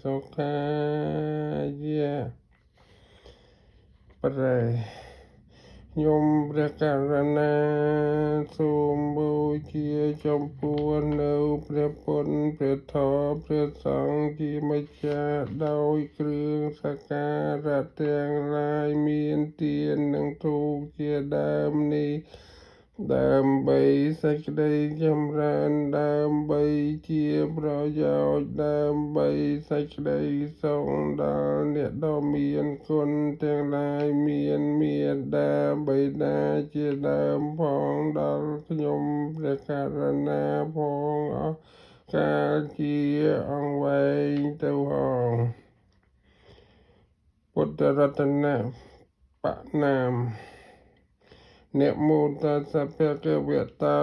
សុខាយៈប្រែខ្ញុំព្រះករុណាសូមបូជាចំពោះនៅព្រះពុទ្ធព្រះធម៌ព្រះសង្ឃជាម្ចាស់ដោយគ្រឿងសក្ការៈទាំងឡាយមានទាននិងធូបជាដើមនេះដើម្បីសេចក្តីចម្រើនដើម្បីជាប្រយោជន៍ដើម្បីសេចក្តីសុខដល់អ្នកដ៏មានគុណទាំងឡាយមានមេត្តាបិតាជាដើមផងដល់ខ្ញុំព្រះករុណាផងអស់កាលជាអង្វែងទៅហងពុទ្ធរតនៈបណាម នមោតស្សៈភគវតោ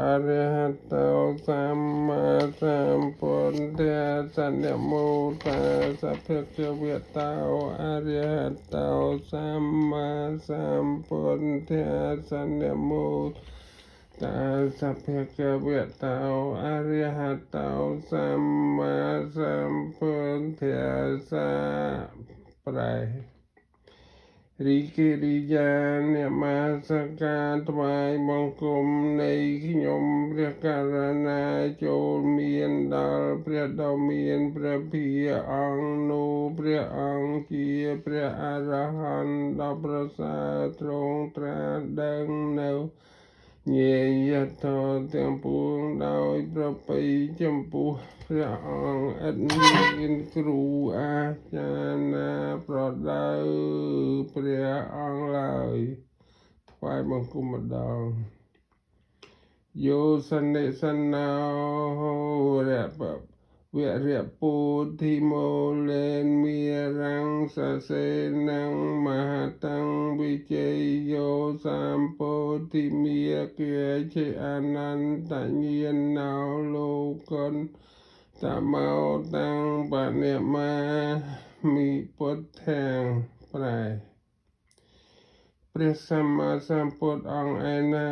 អរហតោសម្មាសម្ពុទ្ធស្សៈនមោតស្សៈភគវតោអរហតោសម្មាសម្ពុទ្ធស្សៈនមោតស្សៈភគវតោអរហតោសម្មាសម្ពុទ្ធស្សៈប្រែ រីកិរិយានមស្ការថ្វាយបង្គំនៃខ្ញុំព្រះករុណាចូលមានដល់ព្រះដ៏មានព្រះភិយអង្គនោះព្រះអង្គជាព្រះអរហន្តដ៏ប្រសើរទ្រង់ត្រាស់ដឹងនៅញាយធម៌ទាំងពួងដោយប្រពៃចំពោះព្រះអង្គឥតមានគ្រូអាចារ្យណាប្រដៅព្រះអង្គឡើយថ្វាយបង្គំម្ដងយោសនិសណោរៈបវរៈពុទ្ធិមូលេនមេរੰសសេនំមហតੰវិជ័យយោសម្ពុទ្ធិមេគាជាអនន្តញាណោលោកុនតមោតាំងបនិមាមិពុទ្ធាំប្រែព្រះសម្មាសម្ពុទ្ធអង្គឯណា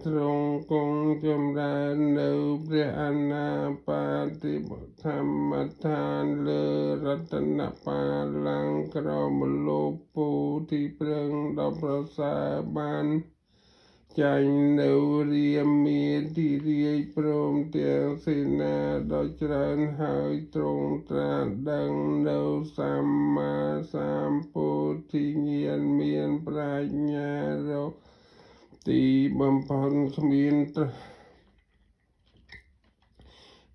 ទ្រង់គង់ចម្រើននៅព្រះអនាបាទិធម្មដ្ឋានលើរតនបាលង្គក្រមលោពោធិព្រឹងដ៏ប្រសើរបានចាញ់នៅរាមាធិរាជព្រមទាំងសេនាដ៏ច្រើនហើយទ្រង់ត្រាស់ដឹងនៅសម្មាសម្ពុទ្ធិញាណមានប្រាជ្ញារកទីបំផុតគ្មានត្រ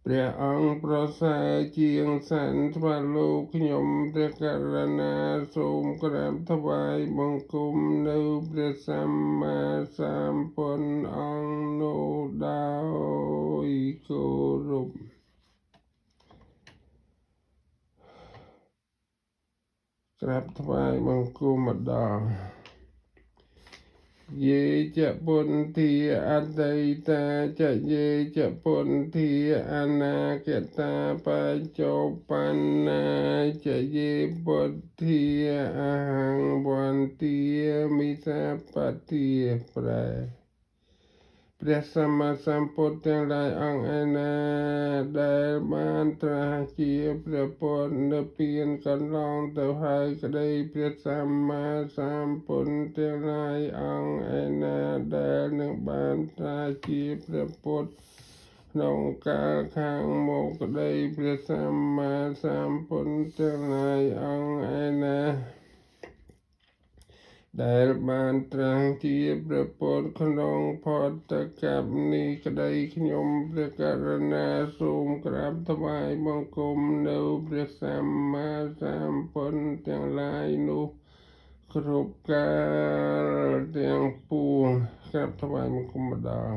ព្រះអង្គប្រសើរជាងសន្តាលោកខ្ញុំព្រះករុណាសូមក្រាបថ្វាយបង្គំនៅព្រះសម្មាសម្ពុទ្ធអង្គនោះដោយគោរពក្រាបថ្វាយបង្គំម្ដង យេចពុន្ធាអតីតាចយេចពុន្ធាអនាគតាបច្ចុប្បន្នាចយេពុទ្ធាអហង្វន្ទាមិសាបទាប្រែព្រះសម្មាសម្ពុទ្ធទាំងឡាយអង្គឯណាដែលបានត្រាស់ជាព្រះពុទ្ធនិព្វានកន្លងទៅហើយក្តីព្រះសម្មាសម្ពុទ្ធទាំងឡាយអង្គឯណាដែលនឹងបានត្រាស់ជាព្រះពុទ្ធក្នុងកាលខាងមុខក្តីព្រះសម្មាសម្ពុទ្ធទាំងឡាយអង្គឯណាដែលបានត្រាស់ជាព្រះពុទ្ធក្នុងផតកប្បនេះក្តីខ្ញុំព្រះករុណាសូមក្រាបថ្វាយបង្គំនៅព្រះសម្មាសម្ពុទ្ធទាំងឡាយនោះគ្រប់កាលទាំងពួងក្រាបថ្វាយបង្គំម្ដង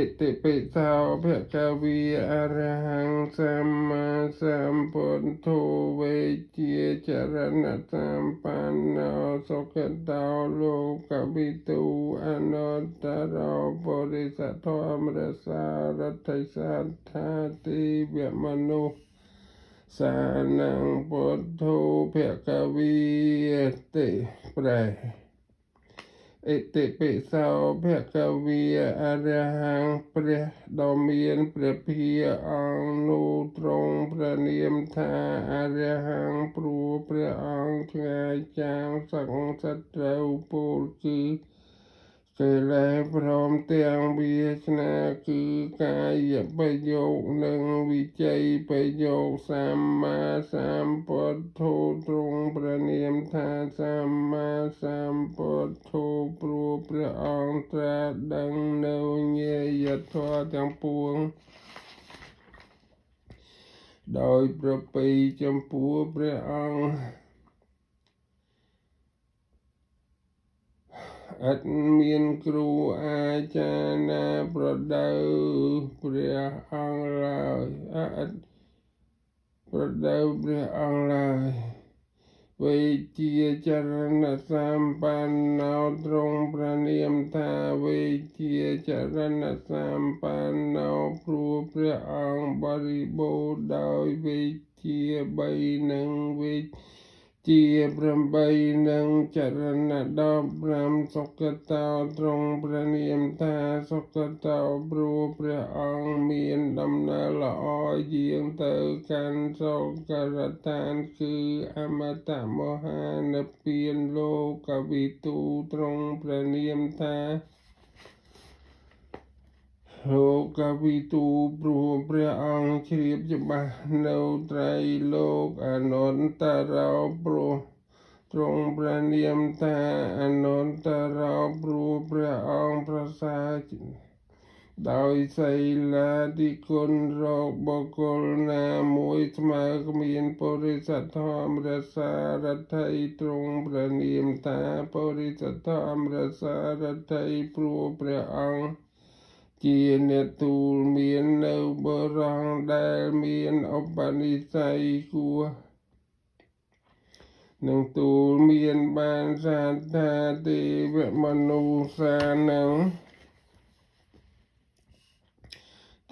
ឥតិពិសោភគវីអរហង្គសម្មាសម្ពុទ្ធោវេជាចរណសម្បណ្ណោសុគតោលោកវិទូអនុត្តរោពុរិសធម្មរសារថិសត្ថាទីវមនុស្សសានំពុទ្ធោភគវីតិប្រែ ឥតិពិសោភគវាអរហង្គព្រះដ៏មានព្រះភិយអង្គនោះទ្រង់ព្រះនាមថាអរហង្គព្រោះព្រះអង្គឆ្ងាយចាងសឹកសត្រូវពលគឺកិលេសព្រមទាំងវាសនាគឺកាយប្រយោគនិងវិជ័យប្រយោគសម្មាសម្ពុទ្ធោទ្រង់ព្រះនាមថាសម្មាសម្ពុទ្ធោព្រោះព្រះអង្គត្រាស់ដឹងនៅញាយធម៌ទាំងពួងដោយប្រពៃចំពោះព្រះអង្គឥតមានគ្រូអាចារ្យណាប្រដៅព្រះអង្គឡើយឥតប្រដៅព្រះអង្គឡើយវិជាចរណសម្បណ្ណោទ្រង់ព្រះនាមថាវិជាចរណសម្បណ្ណោព្រោះព្រះអង្គបរិបូរណ៍ដោយវិជា3និងវិជា8និងចរណ15សុគតោទ្រង់ព្រះនាមថាសុគតោព្រោះព្រះអង្គមានដំណើរល្អយាងទៅកាន់សុគរដ្ឋានគឺអមតមហានិព្វានលោកវិទូទ្រង់ព្រះនាមថាលោកវិទូព្រោះព្រះអង្គជ្រាបច្បាស់នៅត្រៃលោកអនុត្តរោព្រោះទ្រង់ព្រះនាមថាអនុត្តរោព្រោះព្រះអង្គប្រសើរដោយសីលាធិគុណរកបុគ្គលណាមួយស្មើគ្មានពុរិសធម្មរសារថីទ្រង់ព្រះនាមថាពុរិសធម្មរសារថីព្រោះព្រះអង្គជាអ្នកទូលមាននៅបរងដែលមានឧបនិស្ស័យគួរនឹងទូលមានបានសាថាទេវមនុស្សសានឹង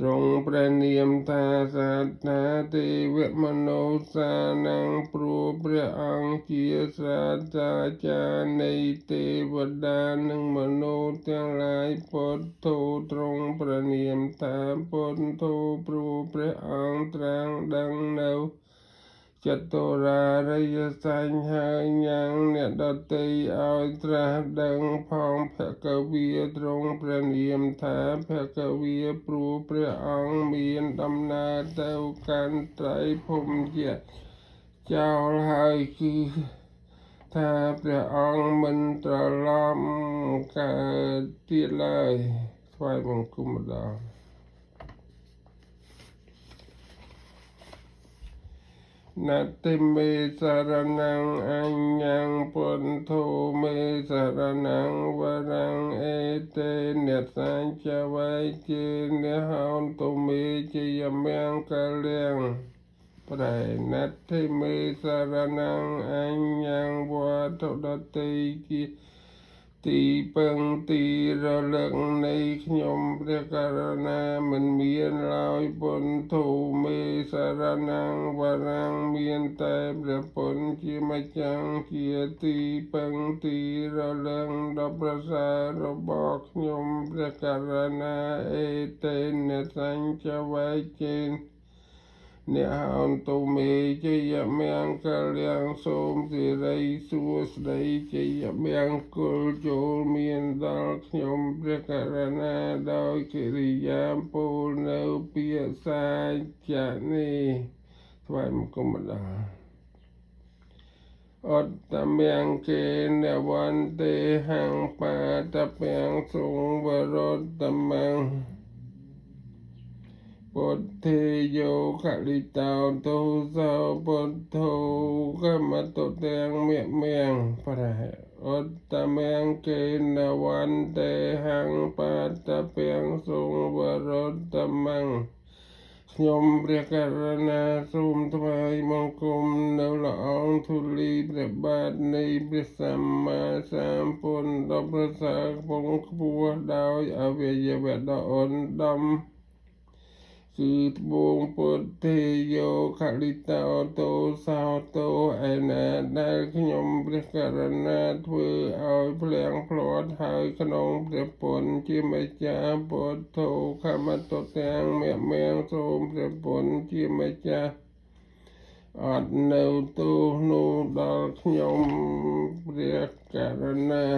ទ្រង់ព្រះនាមថាសាថាទេវមនុស្សសានឹងព្រោះព្រះអង្គជាសាស្ត្រាចារ្យនៃទេវតានិងមនុស្សទាំងឡាយពុទ្ធោទ្រង់ព្រះនាមថាពុទ្ធោព្រោះព្រះអង្គត្រាំងដឹងនៅចតុរារិយសញ្ញហើយញ៉ាំងអ្នកដទៃឲ្យត្រាស់ដឹងផងភគវាទ្រង់ព្រះនាមថាភគវាព្រោះព្រះអង្គមានដំណើរទៅកាន់ត្រៃភូមិជាចោលហើយគឺថាព្រះអង្គមិនត្រឡប់កើតទៀតឡើយថ្វាយបង្គំម្ដង នតិមេសរណងអញ្ញងពុទ្ធោមេសរណងវរងអេតេនសញ្ចវៃជានហោតុមេជាយមង្គលៀងប្រែនតិមេសរណងអញ្ញងវត្ថុដតីជាទីពឹងទីរលឹកនៃខ្ញុំព្រះករុណាមិនមានឡើយពុទ្ធោមេសរណងវរងមានតែព្រះពុទ្ធជាម្ចាស់ជាទីពឹងទីរលឹកដ៏ប្រសើររបស់ខ្ញុំព្រះករុណាអេតេនសញ្ចវៃចេនអ្នកអន្តមេជយមង្គលៀងសូមសិរីសួស្តីជយមង្គលចូលមានដល់ខ្ញុំព្រះករុណាដោយកិរិយាពោលនៅពាក្យសាចនេះថ្វាយបង្គំម្ដងអត្តមង្គេនវន្ទេហੰបាតពាំងសុងវរតមង្គពុទ្ធេយោខលិតោទោសោពុទ្ធោកមតុទាំងមមៀងប្រែអត្តមង្គេនវន្ទេហੰបាតពាំងសុងវរតមង្គខ្ញុំព្រះករុណាសូមថ្វាយបង្គំនៅល្អងធូលីព្រះបាទនៃព្រះសម្មាសម្ពុទ្ធដ៏ប្រសើរខ្ពង់ខ្ពស់ដោយអវយវៈដ៏ឧត្តម គឺត្បូងពុទ្ធិយោខលិតោតោសោតោឯណាដែលខ្ញុំព្រះករុណាធ្វើឲ្យភ្លៀងភ្លាត់ហើយក្នុងព្រះពុទ្ធជាម្ចាស់ពុទ្ធោខមតុទាំងមគ្គមសូមព្រះពុទ្ធជាម្ចាស់អត់នៅទោសនោះដល់ខ្ញុំព្រះករុណា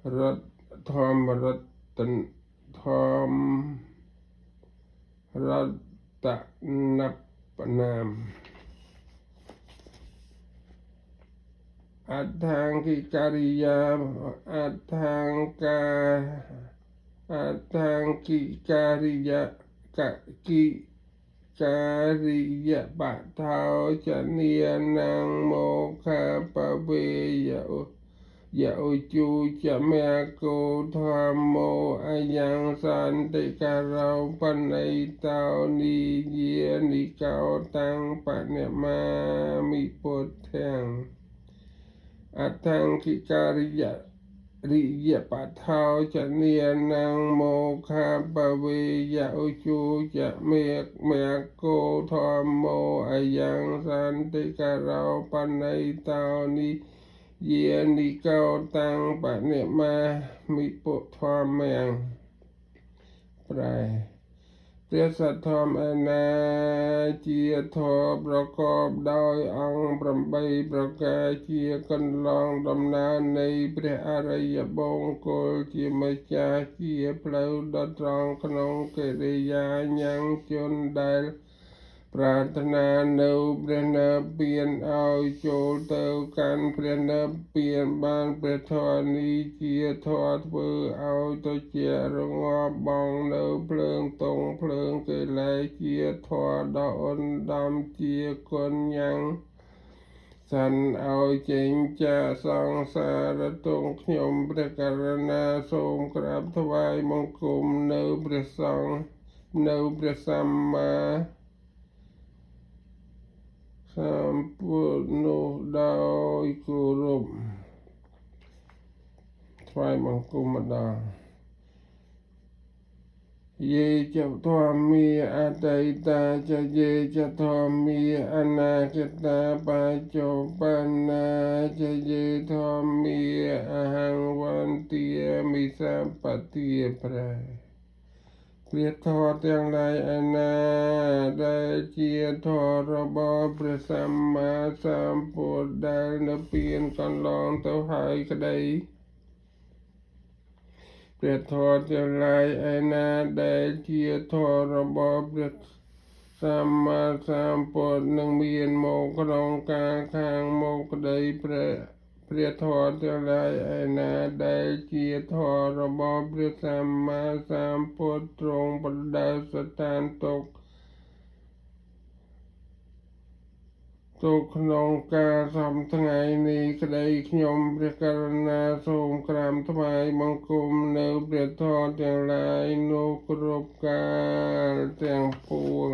រដ្ឋធម្មរតនធម្មរតនបនាមអដ្ឋង្គិការិយាអដ្ឋង្កាអដ្ឋង្គិការិយាកគិការិយបថោចនីនងមោខាបវេយយឧជូចមគោធម្មោអយ៉ាងសន្តិការោបណៃតោនិយានិកោតាំងបនិមាមិពុទ្ធាំអដ្ឋង្គិការិយរិយបថោចនីនងមោខាបវេយឧជូចមេមគោធម្មោអយ៉ាងសន្តិការោបណៃតោនិយានិកោតាំងបនិមាមិពុទ្ធមំប្រែព្រះសទ្ធំឯណាជាធម៌ប្រកបដោយអង្គ8ប្រការជាកន្លងដំណើរនៃព្រះអរិយបង្គលជាម្ចាស់ជាផ្លូវដ៏ត្រង់ក្នុងកិរិយាញ៉ាំងជនដែលប្រាថ្នានៅព្រះនិព្វានឲ្យចូលទៅកាន់ព្រះនិព្វានបានព្រះធម៌នេះជាធម៌ធ្វើឲ្យទៅជារងាប់បងនៅភ្លើងតងភ្លើងកិលេសជាធម៌ដ៏ឧត្តមជាគុណញ៉ាំងសិនឲ្យចេញចាកសង្សារទងខ្ញុំព្រះករុណាសូមក្រាបថ្វាយបង្គំនៅព្រះសង្ឃនៅព្រះសម្មាសម្ពុទ្ធនោះដោយគោរពថ្វាយបង្គំម្ដងយេចធម្មាអតីតាចយេចធម្មាអនាគតាបច្ចុប្បន្នាចយេធម្មាអហង្វន្ទាមិសម្បទាប្រែព្រះធម៌ទាំងឡាយឯណាដែលជាធម៌របស់ព្រះសម្មាសម្ពុទ្ធដែលនៅពៀនកន្លងទៅហើយក្តីព្រះធម៌ទាំងឡាយឯណាដែលជាធម៌របស់ព្រះសម្មាសម្ពុទ្ធនឹងមានមកក្នុងកាលខាងមុខក្តីព្រះធម៌ទាំងឡាយឯណាដែលជាធម៌របស់ព្រះសម្មាសម្ពុទ្ធទ្រង់ប្រដៅស្ថានទុក្ខទុកក្នុងការសំថ្ងៃនេះក្តីខ្ញុំព្រះករុណាសូមក្រាបថ្វាយបង្គំនៅព្រះធម៌ទាំងឡាយនោះគ្រប់កាលទាំងពួង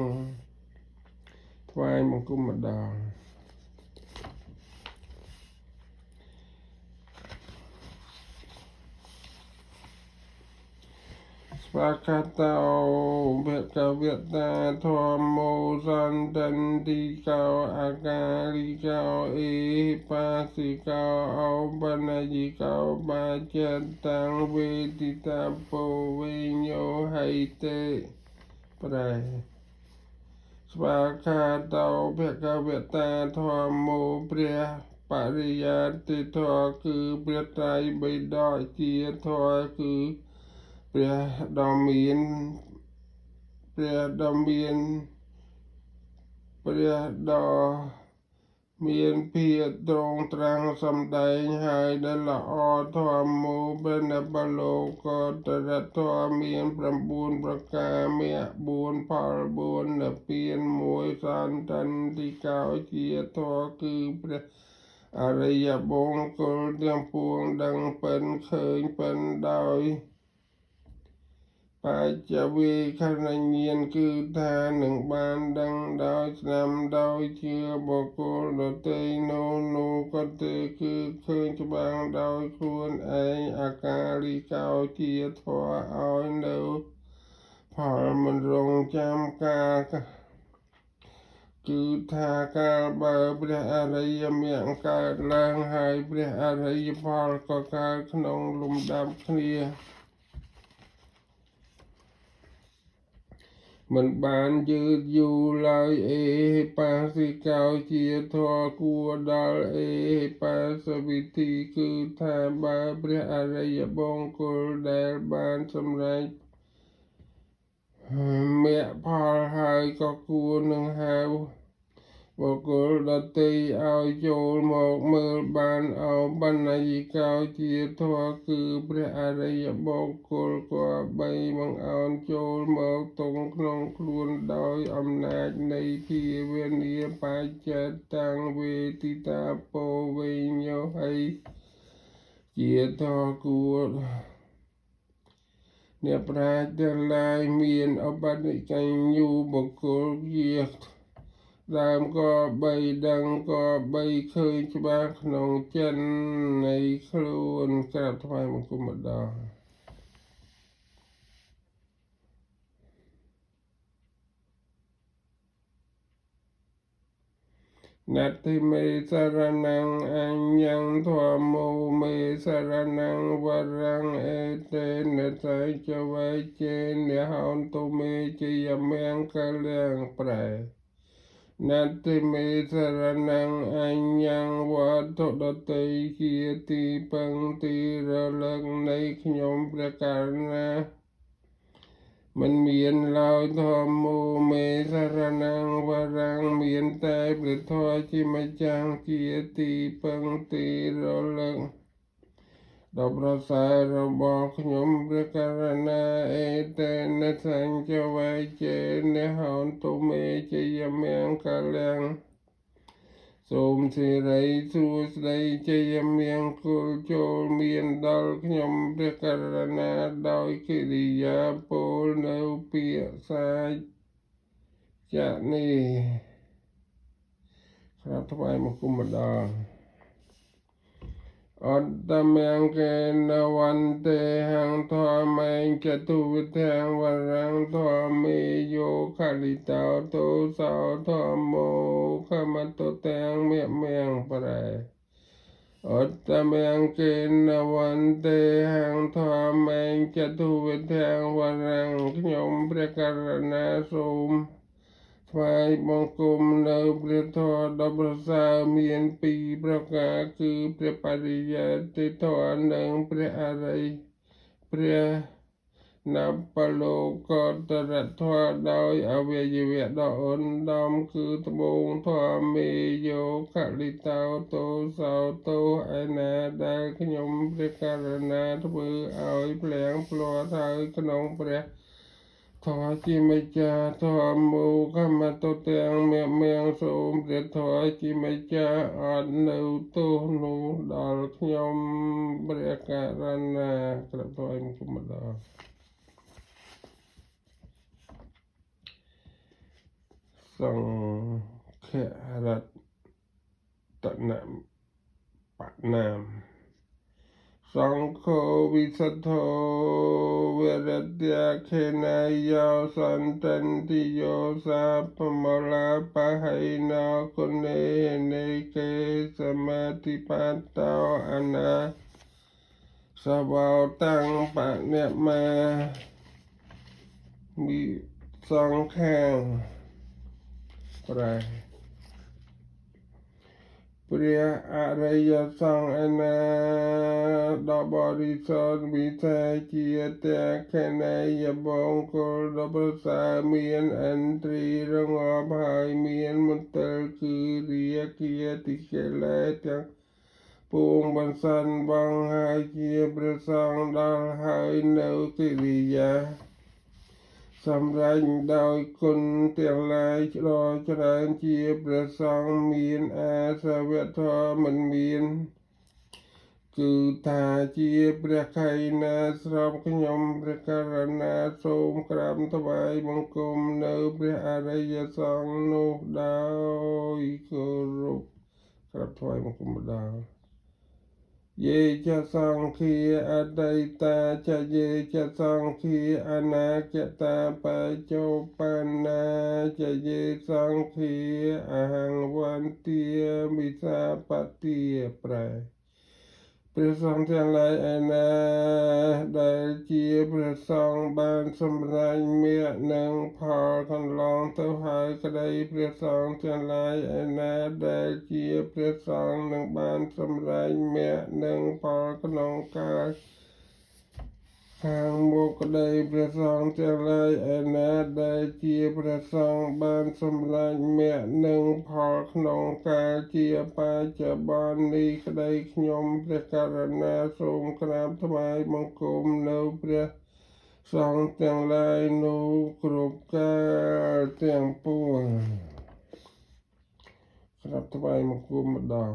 ថ្វាយបង្គំម្ដងស្វាគតោភគវតាធម្មោសន្តិន្តិកោអាកាលិកោអេបាសិកោអបនយិកោបាចតាំងវេទិតាពោវិញ្ញោហៃតេប្រែស្វាខាតោភគវតាធម្មោព្រះបរិយាតិធម៌គឺព្រះត្រៃបិដកជាធម៌គឺព្រះដ៏មានព្រះដ៏មានព្រះដ៏មានភាពត្រង់ត្រាំងសំដែងហើយដែលល្អធម្មោព្រះនបលោកតរធម៌មាន9ប្រការមគ្គ4ផល4និព្វាន1សន្តិន្តិកោជាធម៌គឺព្រះអរិយបង្គលទាំងពួងដឹងពិនឃើញពិនដោយ បច្ចវេខណញ្ញាណគឺថានឹងបានដឹងដោយស្ដាំដោយជាបុគ្គលដទៃនោះនោះក៏ទេគឺឃើញច្បាស់ដោយខ្លួនឯងអាកាលិកោជាធម៌ឲ្យនៅផលមិនរងចាំការគឺថាកាលបើព្រះអរិយមគ្គកើតឡើងហើយព្រះអរិយផលក៏កើតក្នុងលំដាប់គ្នា មិនបានយឺតយូរឡើយអេបាសិកោជាធម៌គួរដល់អេបាសវិធីគឺថាបើព្រះអរិយបង្គោលដែលបានសម្រេចមគ្គផលហើយក៏គួរនឹងហៅបុគ្គលដទៃឲ្យចូលមកមើលបានអោបណ្ណយិកោជាធម៌គឺព្រះអរិយបុគ្គលក៏បីបង្អោនចូលមកទងក្នុងខ្លួនដោយអំណាចនៃភាវនាបច្ចតាំងវេទិតាពោវេញោហិជាធម៌គួរអ្នកប្រាជ្ញទាំងឡាយមានអបនិកញ្ញូបុគ្គលជាដើមក៏បីដឹងក៏បីឃើញច្បាស់ក្នុងចិត្តនៃខ្លួនក្រាបថ្វាយបង្គំម្ដង នតិមេសរណងអញ្ញងធម្មោមេសរណងវរងអេតេនសច្ចវេចេនហន្តុមេជាយមង្គលងប្រែនតិមេសរណងអញ្ញងវត្ថុដតីជាទីពឹងទីរលឹកនៃខ្ញុំព្រះករុណាមិនមានឡើយធម្មោមេសរណងវរងមានតែព្រះធម៌ជាម្ចាស់ជាទីពឹងទីរលឹកដ៏ប្រសើររបស់ខ្ញុំព្រះករុណាអេតេនសញ្ចវេចេនហន្តុមេជាយមង្គលងសូមសិរីសួស្តីជ័យមង្គលចូលមានដល់ខ្ញុំព្រះករុណាដោយកិរិយាពោលនៅពាក្យសាចនេះក្រាបថ្វាយបង្គំម្ដងអត្តមង្គេនវន្ទេហង្ធម្មេចតុវិធាងវរងធម្មេយោខលិតោទោសោធម្មោខមតុតាំងមមៀងប្រែអត្តមង្គេនវន្ទេហង្ធម្មេចតុវិធាងវរងខ្ញុំព្រះករុណាសូមថ្វាយបង្គំនៅព្រះធម៌ដ៏ប្រសើរមានពីរប្រការគឺព្រះបរិយត្តិធម៌និងព្រះអរិយព្រះនបលោកតរធម៌ដោយអវយវៈដ៏ឧត្តមគឺត្បូងធម្មេយោខលិតោទោសោទោឯណាដែលខ្ញុំព្រះករុណាធ្វើឲ្យភ្លៀងភ្លាត់ហើយក្នុងព្រះធម៌ជាម្ចាស់ធម្មោខមតុទាំងមមៀងសូមព្រះធម៌ជាម្ចាស់អត់នៅទោសនោះដល់ខ្ញុំព្រះករុណាក្រាបថ្វាយបង្គំម្ដងសង្ឃរតនបណាមសង្ឃោវិសុទ្ធោវរត្យាខេណាយោសន្តន្តិយោសាពមលាបហៃណោគុណេនេកេសមាធិបតោអនាសវោតាំងបនិមាមីសង្ខាងប្រែព្រះអរិយសង្ឃឯណាដ៏បរិសុទ្ធវិសេសជាតេខេណយបង្គោលដ៏ប្រសើរមានឥន្ទ្រីរងាប់ហើយមានមន្ទិលគឺរាគាតិកិលេសទាំងពួងបន្សិនបងហើយជាព្រះសង្ឃដល់ហើយនៅកិរិយាសម្រេចដោយគុណទាំងឡាយដ៏ច្រើនជាព្រះសង្ឃមានអាសវធម៌មិនមាន គឺថាជាព្រះខៃណាស្របខ្ញុំព្រះករណាសូមក្រាបថ្វាយបង្គំនៅព្រះអរិយសង្ឃនោះដោយគោរពក្រាបថ្វាយបង្គំម្ដងយេចសង្ឃាអតីតាចយេចសង្ឃាអនាគតាបច្ចុប្បន្នាចយេសង្ឃាអហង្វន្ទាមិសាបទាប្រែព្រះសង្ឃទាំងឡាយឯណាដែលជាព្រះសង្ឃបានសម្រេចមគ្គនិងផលកន្លងទៅហើយក្តីព្រះសង្ឃទាំងឡាយឯណាដែលជាព្រះសង្ឃនឹងបានសម្រេចមគ្គនិងផលក្នុងកាលខាងមុខក្តីព្រះសង្ឃទាំងឡាយឯណាដែលជាព្រះសង្ឃបានសម្រេចមគ្គនិងផលក្នុងកាលជាបច្ចុប្បន្ននេះក្តីខ្ញុំព្រះករណាសូមក្រាបថ្វាយបង្គំនៅព្រះសង្ឃទាំងឡាយនោះគ្រប់កាលទាំងពួងក្រាបថ្វាយបង្គំម្ដង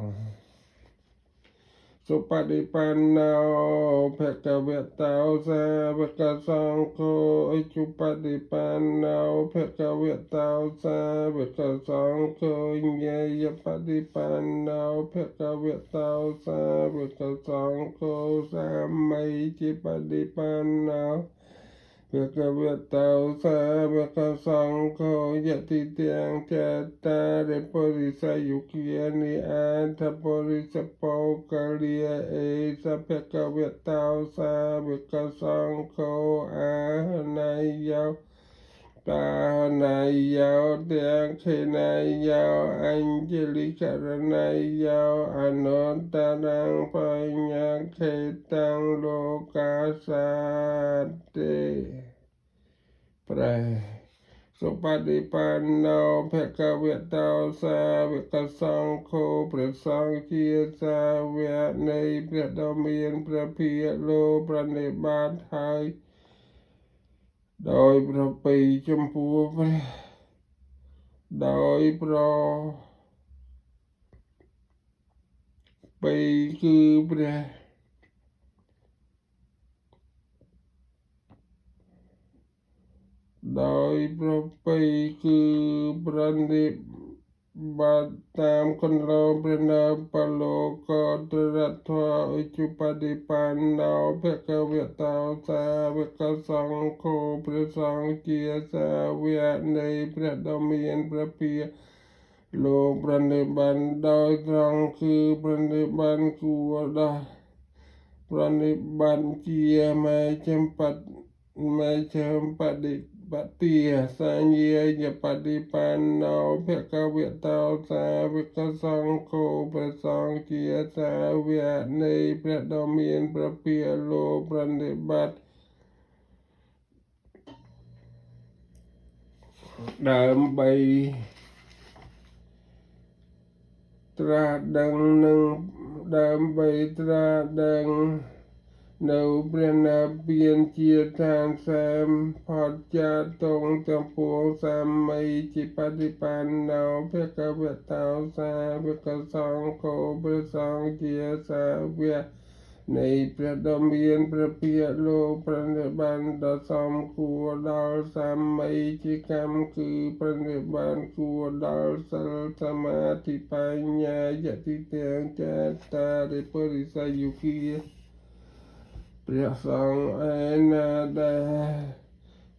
សុបតិបណ្ណោភគវតោសាវកសង្ឃោអុជុបតិបណ្ណោភគវតោសាវកសង្ឃោញយបតិបណ្ណោភគវតោសាវកសង្ឃោសាមីจิបតិបណ្ណោភគវតោសាវកសង្ឃោយតិទាំងចតារិបរិសយុគានិអត្ថបរិសបោកលាអេសភគវតោសាវកសង្ឃោអានយោតានយោទាំងខេនយោអញ្ជលិករណយោអនុត្តរងបញ្ញខេតាំងលោកាសាតិប្រែសុបតិបណ្ណោភគវតោសាវកសង្ឃោព្រះសង្ឃជាសាវកនៃព្រះដ៏មានព្រះភិយលោប្រណិប័តហើយដោយប្រពៃចំពោះព្រះដោយប្រពៃគឺព្រះដោយប្រពៃគឺប្រណិប័តតាមកន្លងព្រះនាមបលោកតរធម៌អុជុបតិបណ្ណោភគវតោសាវកសង្ឃោព្រះសង្ឃជាសាវកនៃព្រះដ៏មានព្រះភិយលោកប្រណិប័តដោយត្រង់គឺប្រណិប័តគួរដល់ប្រណិប័តជាមេចំបតមេចំបដិបទាសញ្ញាយបតិបណ្ណោភគវតោសាវកសង្ឃោព្រះសង្ឃជាសាវកនៃព្រះដ៏មានព្រះភិយលោកប្រណិប័តដើម្បីត្រាស់ដឹងនឹងដើម្បីត្រាស់ដឹងនៅព្រះនិព្វានជាឋានសែមផុតចាតងទាំងពួងសាមីជាបតិបណ្ណោភគវតោសាវកសង្ឃោព្រះសង្ឃជាសាវកនៃព្រះដ៏មានព្រះភិយលោកប្រណិប័តដ៏សមគួរដល់សាមីជាកម្មគឺប្រណិប័តគួរដល់សិលសមាធិបញ្ញាយតិទាំងចតារិបរិសយុគាព្រះសង្ឃឯណាដែល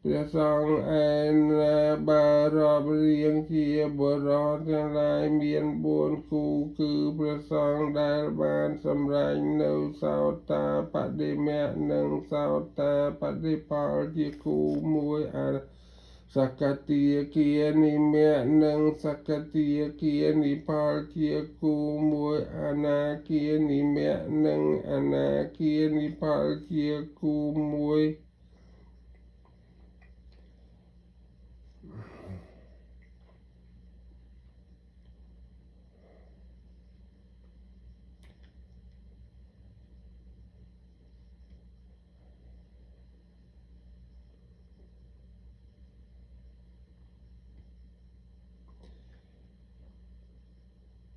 ព្រះសង្ឃឯណាបើរាប់រៀងជាបុរសទាំងឡាយមាន4គូគឺព្រះសង្ឃដែលបានសម្រេចនៅសោតាបដិមគ្គនិងសោតាបដិផលជាគូមួយអសកតិគានិមគ្គនិងសកតិគានិផលជាគូមួយអនាគានិមគ្គនិងអនាគានិផលជាគូមួយ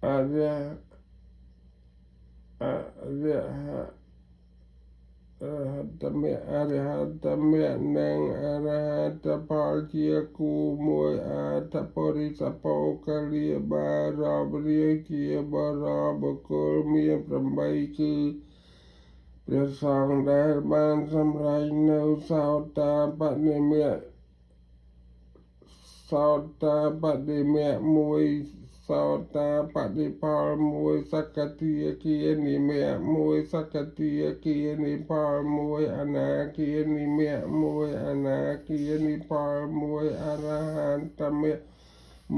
អរិយអ រហតមេអរហតមេនិងអរហត្តផលជាគូមួយអត្ថបរិសបោកលាបារបរៀងជាបរបបុគ្គលមាន8គឺព្រះសង្ឃដែលបានសម្រេចនៅសោតាបនិមៈសោតាបនិមៈមួយសោតាបតិផលមួយសកតិគានិមៈមួយសកតិគានិផលមួយអនាគានិមៈមួយអនាគានិផលមួយអរហន្តមៈ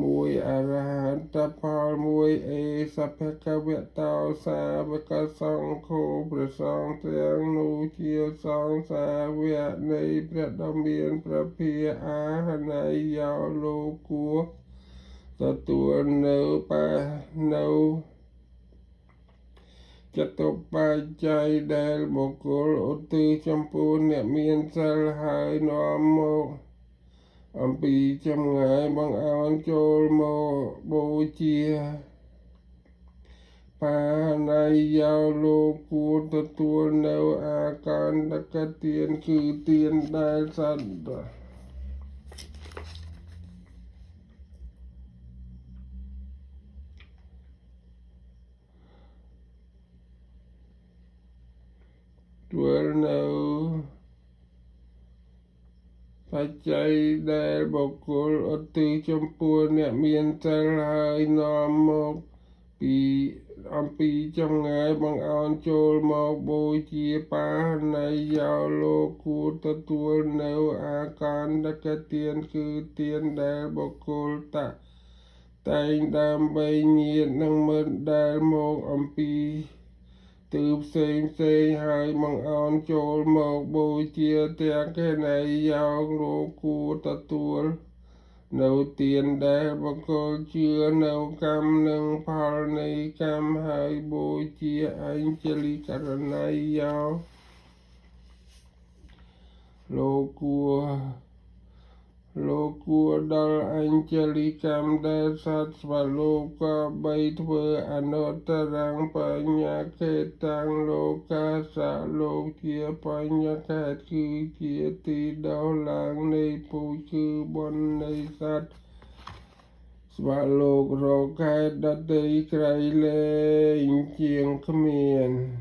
មួយអរហន្តផលមួយអេសភគវតោសាវកសង្ឃោព្រះសង្ឃទាំងនោះជាសង្ឃសាវកនៃព្រះដ៏មានព្រះភិអាហនយោលោកគួរទទួលនៅបានៅចតុបច្ច័យដែលបុគ្គលឧទ្ទិសចំពោះអ្នកមានសិលហើយនាំមកអំពីចម្ងាយបង្អោនចូលមកបូជាបាណៃយោលោកគួរទទួលនៅអាកន្តកទានគឺទានដែលសត្វទួលនៅបច្ច័យដែលបុគ្គលឧទ្ទិសចំពោះអ្នកមានសិលហើយនាំមកពីអំពីចម្ងាយបង្អោនចូលមកបូជាបាណៃយោលោកគួរទទួលនៅអាកន្តកទានគឺទានដែលបុគ្គលតតែងដើម្បីញាតិនិងមិត្តដែលមកអំពីទិសផ្សេងផ្សេងហើយបង្អោនចូលមកបូជាទាំងខណៃយោលោកគួរទទួលនៅទានដែលបុគ្គលជឿនៅកម្មនិងផលនៃកម្មហើយបូជាអញ្ជលីករណីយោលោកគួរលោកគួរដល់អញ្ជលីកម្មដែលសត្វស្វលោកក៏បីធ្វើអនុត្តរੰបញ្ញខេតាំងលោកាសៈលោកជាបញ្ញខេតគឺជាទីដោះឡើងនៃពូជគឺបុណ្យនៃសត្វស្វលោករកខេតដតីក្រៃលែងជាងគ្មាន។